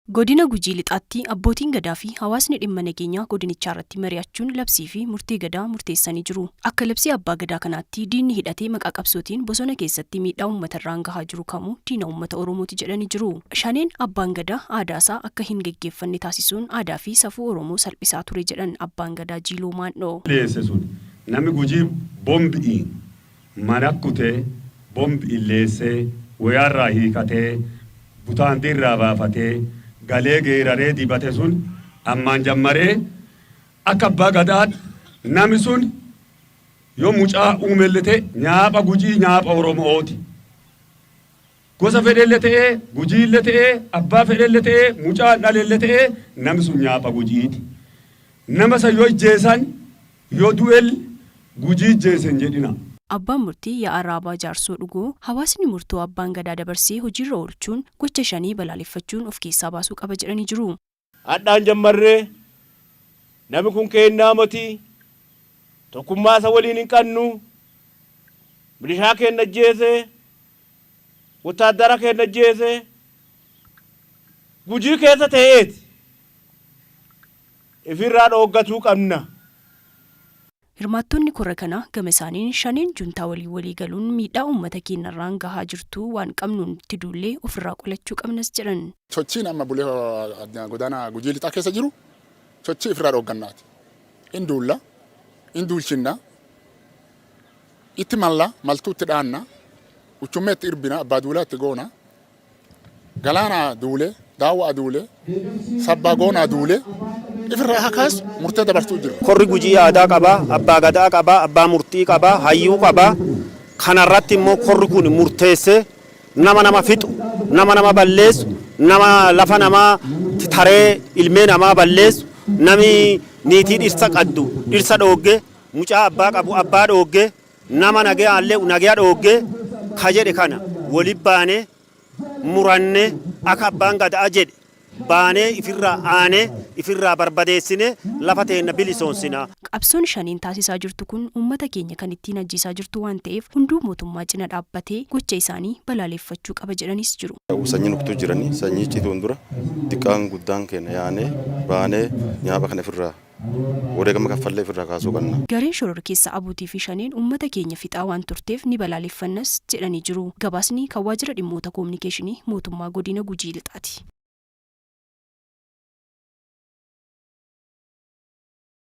Godina Gujii Lixaatti abbootiin Gadaa fi hawaasni dhimma nageenyaa godinichaarratti mari'achuun labsii fi murtee Gadaa murteessanii jiru. Akka labsii Abbaa Gadaa kanaatti diinni hidhatee maqaa qabsootiin bosona keessatti miidhaa uummatarraan gahaa jiru kamuu diina uummata Oromooti jedhanii jiru. Shaneen Abbaan Gadaa aadaasaa akka hin geggeeffanne taasisuun aadaa fi safuu Oromoo salphisaa ture jedhan Abbaan Gadaa Jiiloo Maandhoo. Leesse sun nami Gujii bombi'iin mana kutee, bombi'iin leessee, woyaarraa hiikatee, butaantii irraa baafatee, galee geeraree dibate sun ammaan jammaree akka abbaa Gadaatti nami sun yoo mucaa uumelle ta'e nyaapha Gujii nyaapha Oromo'ooti. Gosa fedhelle ta'ee, Gujiille ta'ee, abbaa fedhelle ta'ee, mucaa dhalelle ta'ee nami sun nyaapha Gujiiti. Nama san yoo ijjeesan, yoo du'elle Gujii ijjeese hin jedhina. Abbaan Murtii Yaa'aa Raabaa Jaarsoo Dhugoo hawaasni murtoo Abbaan Gadaa dabarsee hojiirra oolchuun gocha Shanee balaaleffachuun of keessaa baasuu qaba jedhanii jiru. Hadhaan jammarree nami kun keennaa moti, tokkummaa isa waliin hin qannu, milishaa keenna ajjeese, wottaaddara keenna ajjeese, Gujii keessa tee'eeti ifirraa dhooggatuu qanna. Hirmaattonni kora kanaa gama isaaniin Shaneen Juntaa waliin walii galuun miidhaa uummata keennarraan gahaa jirtu waan qabnuun itti duullee ofirraa qolachuu qabnas jedhan. Sochiin amma Bulee Godaanaa Gujii Lixaa keessa jiru sochii ifirraa dhooggannaati. In duulla, in duulchinna, itti malla, maltuu itti dhaanna, uchummee itti irbina, abbaa duulaa itti goona. Galaanaa duule, Daawwaa duule, Sabbaa Goonaa duule ifirraa haa kaasu murtee dabarsuu jira. Korri Gujii aadaa qaba, abbaa gadaa qaba, abbaa murtii qaba, hayyuu qaba. Kanarratti immoo korri kun murteessee nama nama fixu, nama nama balleessu, nama lafa namaa taree ilmee namaa balleessu, nami niitii dhirsa qaddu dhirsa dhoogge, mucaa abbaa qabu abbaa dhoogge, nama nagayaallee nagaya dhoogge ka jedhe kana woli baanee muranne akka abbaan gadaa jedhe baanee ifirraa aanee ifirraa barbadeessine lafa teenna bilisoonsina. Qabsoon Shaneen taasisaa jirtu kun uummata keenya kan ittiin ajjeesaa jirtu waan ta'eef hunduu mootummaa cina dhaabbatee gocha isaanii balaaleeffachuu qaba jedhanis jiru. Sanyii nuktuu jiranii sanyii cituun dura xiqqaan guddaan keenya yaanee baanee nyaapha kana ifirraa wareegama kaffallee ofirraa kaasuu qabna. Gareen shororkeessa ABUT fi Shaneen uummata keenya fixaa waan turteef ni balaaleffannas jedhanii jiru. Gabaasni kan Waajjira Dhimmoota Koominikeeshinii Mootummaa Godina Gujii Lixaati.